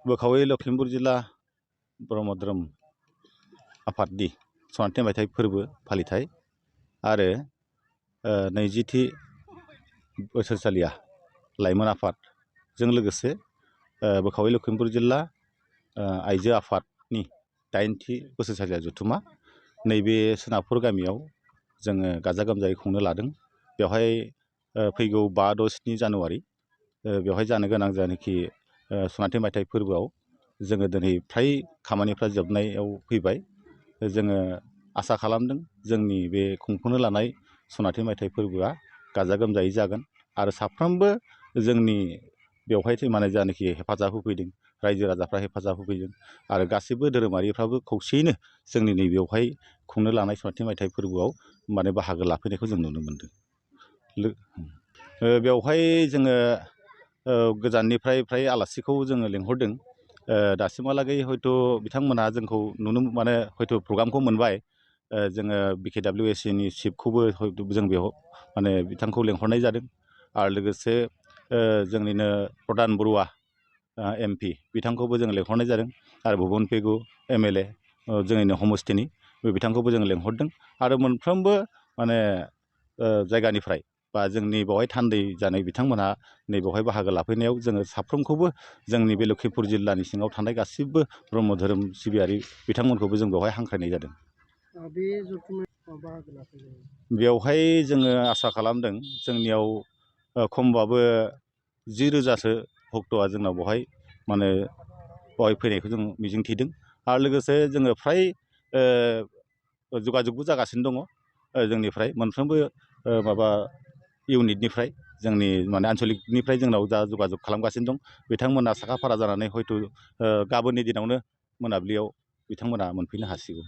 बोखावै लखिमपुर जिल्ला ब्रह्म धोरोम आफादनि सनाथि मायथाइ फोरबो फालिथाय आरो 20थि बोसोरसालिया लाइमोन आफादजों लोगोसे बोखावै लखिमपुर जिल्ला आइजो आफादनि 8थि बोसोरसालिया जथुमा नैबे सोनाबपुर गामियाव जोङो गाजा गोमजायै खुंनो लादों। बेवहाय फैगौ 5, 6, 7 जानुवारि बेवहाय जानो गोनां जानाखि सनाथि मायथाइ फोरबोआव जोङो दिनै फ्राय खामानिफ्रा जोबनायाव फैबाय। जोङो आसा खालामदों जोंनि बे खुंफुंनो लानाय सनाथि मायथाइ फोरबोआ गाजा गोमजायै जागोन आरो साफ्रोमबो जोंनि बेवहाय माने जानाखि हेफाजाब होफैदों रायजो राजाफ्रा हेफाजाब होफैदों आरो गासैबो धोरोमारिफ्राबो खौसेयैनो जोंनि नैबेयावहाय खुंनो लानाय सनाथि मायथाइ फोरबोआव माने बाहागो लाफैनायखौ जों नुनो मोनदों। बेवहाय जोङो गोजाननिफ्राय फ्राय आलासिखौ जोङो लेंहरदों। दासिमहालागै हयथ' बिथांमोना जोंखौ माने हयथ' प्रग्रामखौ मोनबाय। जोङो BKWSCनि चिफखौबो जों बेयाव माने बिथांखौ लेंहरनाय जादों आरो लोगोसे जोंनिनो प्रधान बरुवा MP बिथांखौबो जों लेंहरनाय जादों आरो भुबन पेगु MLA जोंनिनो समस्थिनि बिथांखौबो जों लेंहरदों आरो मोनफ्रोमबो माने जायगानिफ्राय बा जोंनि बेवहाय थान्दै जानाय बिथांमोनहा नैबेवहाय बाहागो लाफैनायाव जोङो साफ्रोमखौबो जोंनि बे लखिमपुर जिल्लानि सिङाव थानाय गासिबो ब्रह्म धोरोम सिबियारि बिथांमोनखौबो जों बेवहाय हांख्रायनाय जादों। बे जथुम्मायाव बाहागो लाफैनाय बेवहाय जोङो आसा खालामदों जोंनियाव खमबाबो 10,000सो भक्तआ जोंनाव बेवहाय माने बेवहाय फैनायखौ जों मिजिंथिदों आरो लोगोसे जोङो फ्राय जगाजगबो जागासिनो दङ जोंनिफ्राय मोनफ्रोमबो माबा इउनिटनिफ्राय जोंनि माने आन्सलिकनिफ्राय जोंनाव जा जगाजग खालामगासिनो दं बिथांमोना साखा फारा जानानै हयथ' गाबोननि दिनावनो मोनाबिलियाव बिथांमोना मोनफैनो हासिगौ।